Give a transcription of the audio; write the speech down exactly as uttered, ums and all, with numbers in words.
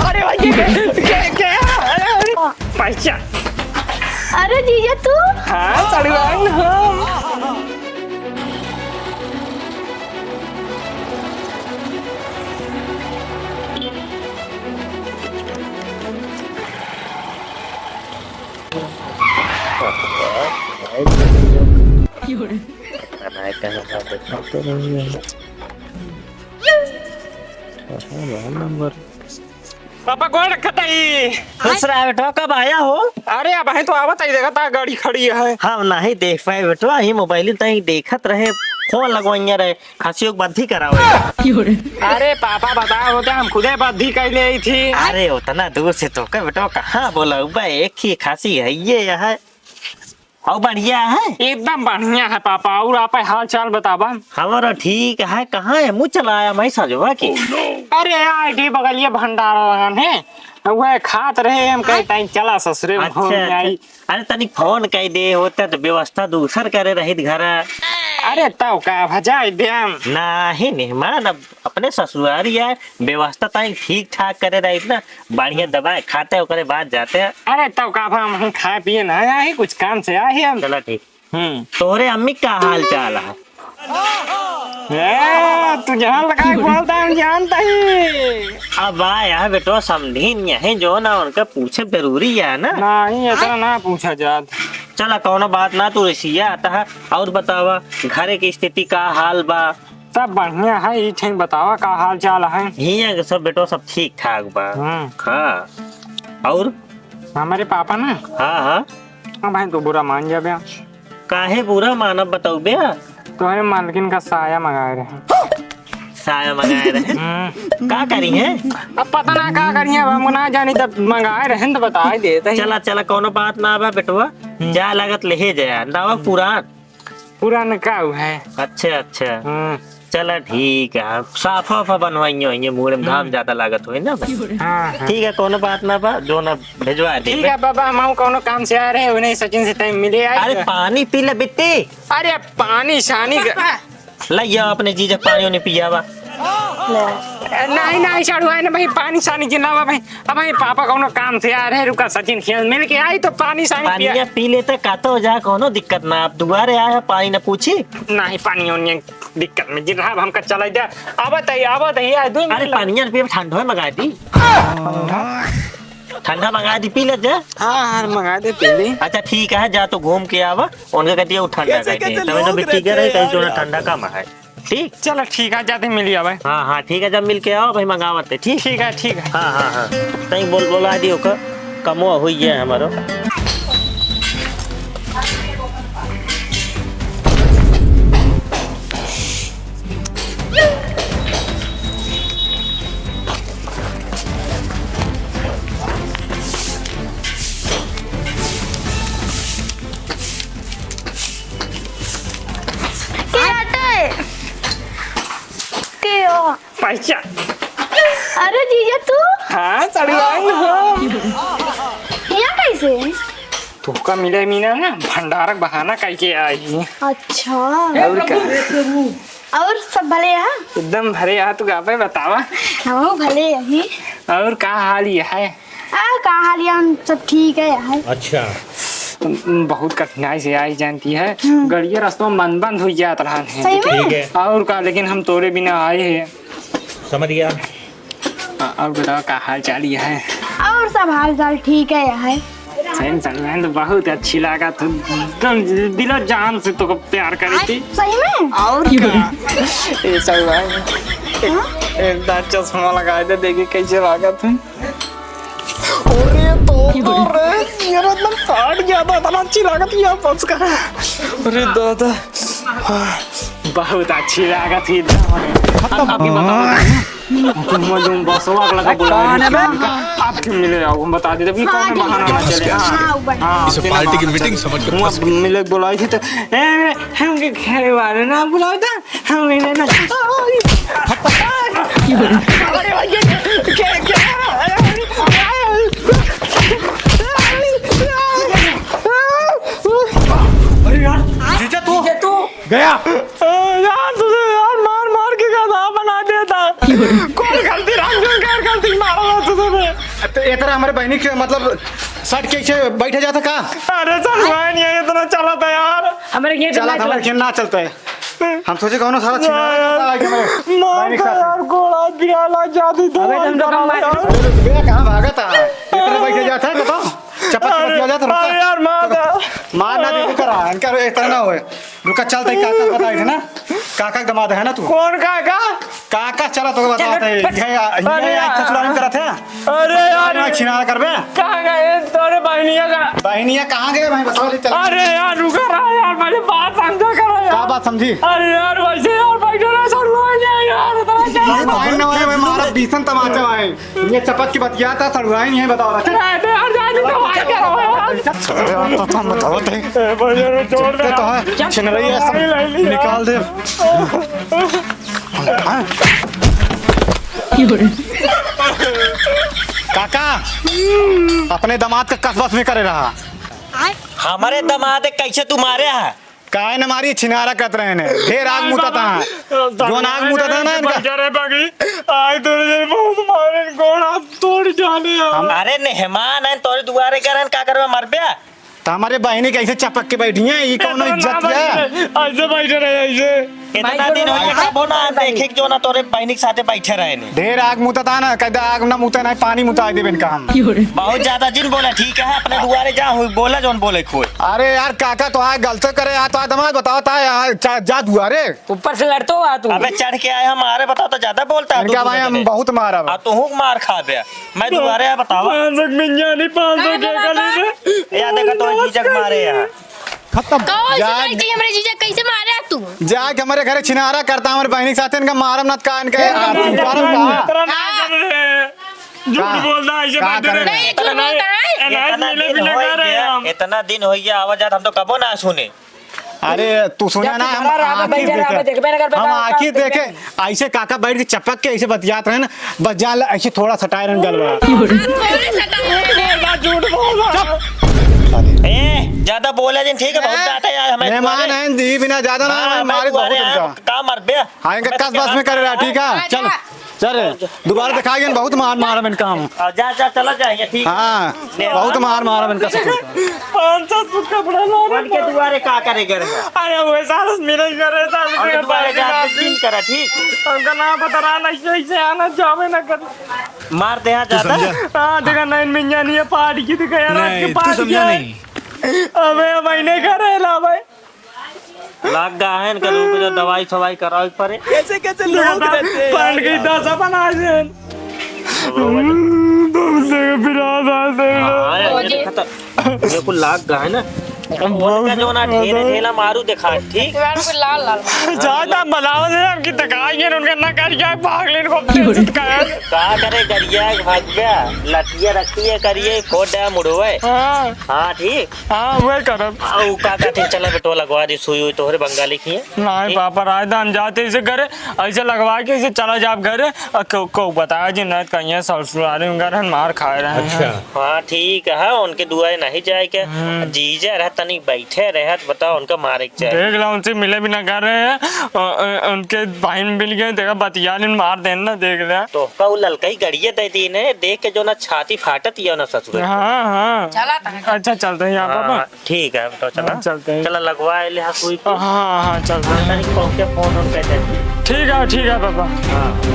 अरे भाई, ये क्या, क्या, क्या? अरे, अरे, पैसा। अरे जीजा तू? हाँ, सड़ुआइन हम। पापा, गोड़ रखत हई। खुश रहा बेटवा, कब आया हो? अरे, अबहीं तो आवत हई, देखत हा, गाड़ी खड़ी है। हम नहीं देख पाए बेटवा, ये मोबाइल तई देखत रहे, फोन लगवाइया रहे, खांसी के बद्धी करावे। अरे पापा, बताओ होते, हम खुदे बद्धी कर ले आई थी। अरे, उतना दूर से तो का बेटवा, कहाँ बोला, बा, एक ही खांसी है, ये है। और बढ़िया है? एकदम बढ़िया है पापा। और आप हाल चाल बतावा? हमारा ठीक है। कहाँ है? मुँह चलाया मैं सजवा के। अरे यार, ये बगलिया भंडारा लगन है, वह खात रहे, हम कहे, "टाइम चला ससुरे में घूम अच्छा, आई।" अच्छा। अरे तनिक फोन कह दे होते तो व्यवस्था दूसर करे रहित घर। अरे तब का भजाई देम। नहीं मेहमान, अब अपने ससुरारी है, व्यवस्था तनिक ठीक ठाक करे रहित ना, बढ़िया दवाई खाते, ओकरे बाद जाते हैं। अरे, तब का भा, हम खाए पिए ना आए, कुछ काम से आए हम। चला ठीक। हम्म। तोहरे अम्मी का हाल चाल है? ए, तू जहाँ लगा के बोलता, हम जानता ही। अब आया है बेटवा, समझी नहीं है जो ना, उनका पूछे जरूरी है ना। नहीं, इतना ना पूछा जात। चला, कौनो बात ना, तू रिसिया आता है। और बतावा, घरे की स्थिति का हाल बा? सब बढ़िया है, ई ठे बतावा का हाल चाल है? हियाँ के सब बेटवा सब ठीक ठाक बा। हम्म। हाँ। और? हमारे पापा ना? हाँ, हाँ। हाँ भाई, तू बुरा मान जाबे। काहे बुरा मानब बतौबे? तोहरे मालकिन का साया मंगाए रहे। साया मंगाए रहे? हम्म। का करी है? अब पता ना का करी है, अब हमको ना जानी, तब मंगाए रहे तो बताए देते हैं। चला, चला, कौनो बात ना बा बेटवा। हम्म। जा लागत लेहे जाया, दावा पुरान। पुरान का है। अच्छा, अच्छा। हम्म। चला ठीक है, साफा वाफा बनवाइयो, ये मुहरे में घाम हम्म। ज्यादा लागत होई ना। हाँ, हाँ। ठीक है, कौनो बात ना बा, जो ना भेजवा दे। ठीक है बाबा, हम कौनो काम से आ रहे हैं, उन्हें सचिन से टाइम मिले आए। अरे पानी पी ले बिट्टी। अरे पानी शानी का लइया अपने जीजा पानी उनी पियावा। नहीं, नहीं, सड़ुआइन भाई, पानी सानी जिलावा भाई। अब भाई पापा कौनो काम से आ रहे, रुका सचिन खेल मिल के आई तो पानी सानी पिया। पानिया पी लेते, कातो जा, कौनो दिक्कत ना। आप दुआरे आए हो, पानी ना पूछी। नहीं, पानी उनी दिक्कत में जिला, अब हमका चला दे। आवत है, आवत है, यार, दो अरे मिनट लग- पानिया पिए, ठंडो मंगा दी। ठंडा मंगा दी, पी ले जा। हाँ, हाँ, मंगा दे, पी ली। अच्छा, ठीक है, जा तो घूम के आवा, उनके कहती है, वो ठंडा कैसे, कर दे। कैसे तभी तो लोग बिट्टी रहते कह रहे, हैं कहीं यार, जो ना यार। ठंडा कम है। ठीक? चलो, ठीक है, जाते मिल जावे। हाँ, हाँ, ठीक है, जब मिल के आवा, भाई, मंगावत है, ठीक? ठीक है, ठीक है। हाँ, हाँ, हाँ। तई बोल, बोला दियो का, कमो हुई है हमारो। के आटे? के हो? पैसा। अरे जीजा तू? हाँ, साड़ी लाई हूँ। यहाँ कैसे? तुहका मिले मीना ना, भंडारक बहाना करके आई। अच्छा। और का? और सब भले है? एकदम भले है, तू गावे बतावा। हाँ, भले यही। और का हाल ये है? आ, का हाल ये, हम सब ठीक है यार। अच्छा। बहुत कठिनाई से आई जानती है, हम्म। गड़िया रास्ता में बंद बंद हुई जात रहन है। सही में? ठीक है। और का, लेकिन हम तोरे बिना आए हैं। समझ गया। आ, और बताओ, का हाल चाल ये है? और सब हाल चाल ठीक है, है। सही में, सही में तो बहुत अच्छी लागत है, एकदम दिलो जान से तो प्यार करी थी। सही में? और का? ये सब है। हाँ? एक दांत चश्मा लगा दे, देखी कैसे लागत है। अरे तो, तो रे, ये एकदम फाट गया था, इतना अच्छी लागत है यहाँ फंस कर। अरे दादा। बहुत अच्छी लागत है एकदम। अब, अब ये बताओ, तुम, तुम बसवा लगा बुलाए थे, आपके मिले आओ, हम बता देते, अभी कौन बहाना ना चले। हाँ, हाँ, इसे पार्टी की मीटिंग समझ कर फंस गए। मिले बुलाए थे तो, ए, हमके घर वाले ना बुलाओ था, हम इन्हें ना। अरे भाई, ये क्या, क्या? अरे भाई। अरे यार, जीजा तू? जीजा तू? गया। ए, यार, तुझे यार मार मार के गधा बना देता। कौन गलती, रामचंद्र का गलती मारा था तुझे बे? तो ए तरह हमरे बहिनी के, मतलब, सट के ऐसे बैठे जाता का? अरे सर, मैं नहीं है, इतना चला था यार। हमरे खेत चला में था, हमरे खेत ना चलता है। हम सोचे कौनो सारा छिनारा यार, करता है कि हमरे मार बहिनी के दे साथ। यार, गोड़ा बिराला जाती तो अबे, तुम लोग मार मार यार। बे, कहाँ भागा था? इतना बैठे जाता है, बताओ। चपक चपक अरे, जाता, रुका। अरे यार, मार दे। मार ना दे, रुका रहा, इनका इतना ना होए। रुका, चल, तई काका बताई थे ना, काका के दमाद है ना तू? कौन काका? काका, चला, तोके बतावत है। चल, ये, ये, अरे ये यार। ससुराल में करत है। अरे यार। अरे, छिनारा करबे। कहाँ गए तोरे बहनिया का? बहनिया कहाँ गए भाई, बताओ, ले चल। अरे यार, रुका रहा यार, मेरी बात समझा करो यार। का बात समझी? अरे यार, वैसे यार, बैठे रहे, सर, लो, यार, यार, इतना क्या? ये भाई ना, भाई, मारा बीसन तमाचा भाई। ये चपक की बतिया था, सड़ुआइन, यही बताओ रहा। अरे यार, जाने दो, भाई, क्या हो यार? अरे यार, तो तुम बताओ थे। ए, भाई, यार, छोड़ दे। तो है, छिनरैया सब नहीं, नहीं, नहीं, निकाल दे। हाँ? काका, अपने दामाद का कस बस में करे रहा। हमारे दामाद कैसे तू मारे है? काहे न मारी, छिनारा करत रहे ने। ढेर आग मुतत है। जोन आग मुतत है ना इनका। बजा रे बगी, आए तो रे बहुत मारे, गोड़ हाथ तोड़ जाने यार। अरे मेहमान है, तोरे दुआरे करन, का करबे, मरबे? त हमरे बहिनी के ऐसे चपक के बैठी है, ई कौनो इतना इज्जत ना है? बैठे, ऐसे बैठे रहे, ऐसे। इतना दिन हो गया, कबो ना देखे कि जो ना तोरे बहिनी के साथे बैठे रहे ने। ढेर आग मुतत है ना, कदा आग ना मुते ना, पानी मुताई देबे इनका हम। बहुत ज्यादा जिन बोला, ठीक है, अपने दुआरे जा, हुई बोला जोन बोले खोए। अरे यार, काका तो आए गलती करे, आ तो आए दमाद बताओ, ता आए, चा-, जा दुआरे। ऊपर से लड़तो आ तू। अबे चढ़ के आए हम, अरे बताओ तो ज्यादा बोलता है इनका तू भाई, हम दूसरे बहुत मारा बा। आ तू हूँ मार खा बे। मैं दुआरे आ, बताओ। पाँच सौ मिल जानी, पाँच सौ के गली में। या देखा तो जीजक मारे यहाँ। खत्म। कौन सी जा- लड़की हमरे जीजक कैसे मारे आ तू? जाके हमरे घरे छिनारा करता, हमरे बहिनी के साथ इनका मारम ना का, इनका ए, मारम का? इतना ना कर रहे। झूठ का? बोलता है, ऐसे का बैठे करे? रहे। नहीं, झूठ बोलता है। अनाज इतना मिले दिन बिना हो कर रहे गया, हम। इतना दिन हो गया, आवाज आत हम तो कबो ना सुने। अरे, तू सुना ना, हम आँखी देखे, हम आँखी देखे, ऐसे काका बैठ के चपक के ऐसे बतियात रहे ना, बस जा, ऐसे थोड़ा सटाए रहन गलवा। झूठ बोला। ए, ज्यादा बोला जिन, ठीक है, बहुत डांटा यार, हमें मेहमान हैं, दी बिना ज्यादा ना, हाँ, हमें मारे बहुत इनका। का मर बे? हाँ, इनका कस बस में करे रहा, ठीक है? हाँ, चल। जा। चल रे, दोबारा दिखाइए न, बहुत मार, मार हम इनका हम। आ, जा, जा, चला जाएंगे, ठीक। हाँ, ले, बहुत हाँ। मार, मार हम इनका ससुर का। पाँच सौ सूट कपड़ा ला उनके दुआरे का करे घर में? अरे, वो साल मेरे घर है, साल उनके दुआरे जा, दिन करा, ठीक। उनका नाम पता रहा, नहीं, ऐसे आना जावे ना कर। मार दे, हाँ, तू ज्यादा। समझा? हाँ, देखा, नहीं, मिंजा नहीं है, पार्टी की दिखा यार, आज नहीं, की तू पार्टी समझा है। नहीं। अबे, अब इन्हें घर है ला भाई। लाग गा है इनका, रुक जा, दवाई सवाई करावे के पड़े। कैसे कैसे लोग रहते हैं पान यार। की दशा बना दे। तुमसे बिराद आ से हाँ, ये खतर-, ये कुल लाग गा है ना। उनका जो ना ढेला ढेला मारू देखा, ठीक? लाल लाल। ज्यादा मलावा से हमकी तकाई है, उनका ना कर क्या भाग लेन को अपने से तकाया। का करे गरिया भाग गया, लठिया रखी है करिए, फोड़ दे मुड़वे। हाँ। हाँ, ठीक। हाँ, वही करब। आ, उ का कहते, चला बेटवा, लगवा दी सुई उई, तोहरे बंगाली की है। नहीं ठीक। पापा, राय दान जाते इसे घरे, ऐसे लगवा के इसे चला जाब घरे, और को, को बताया जी, नहीं कहीं ससुरारी में घर है, मार खाए रहे हैं। अच्छा। हाँ, ठीक है, उनके दुआरे नहीं जाए के। हम्म। जीजा रह तनी बैठे रहे, तो बताओ, उनका मारे के चाहे। देख ला, उनसे मिले भी ना कर रहे हैं, अ, अ, उनके भाई मिल गए, देखा, बतिया लेन, मार देन ना, देख ले। तो का उ ललकई गड़िए दे दी ने, देख के जो ना छाती फाटत ही है ना ससुर। हाँ, हाँ। चला था। अच्छा, चलते हैं यहाँ पर। हाँ, ठीक है, तो चला। हाँ, चलते हैं। चला, लगवा ले, हाँ, सुई को। हाँ, हाँ, चलते हैं। तनिक पहुँच के फोन उन पे दे। ठीक है, ठीक है, पापा। हाँ।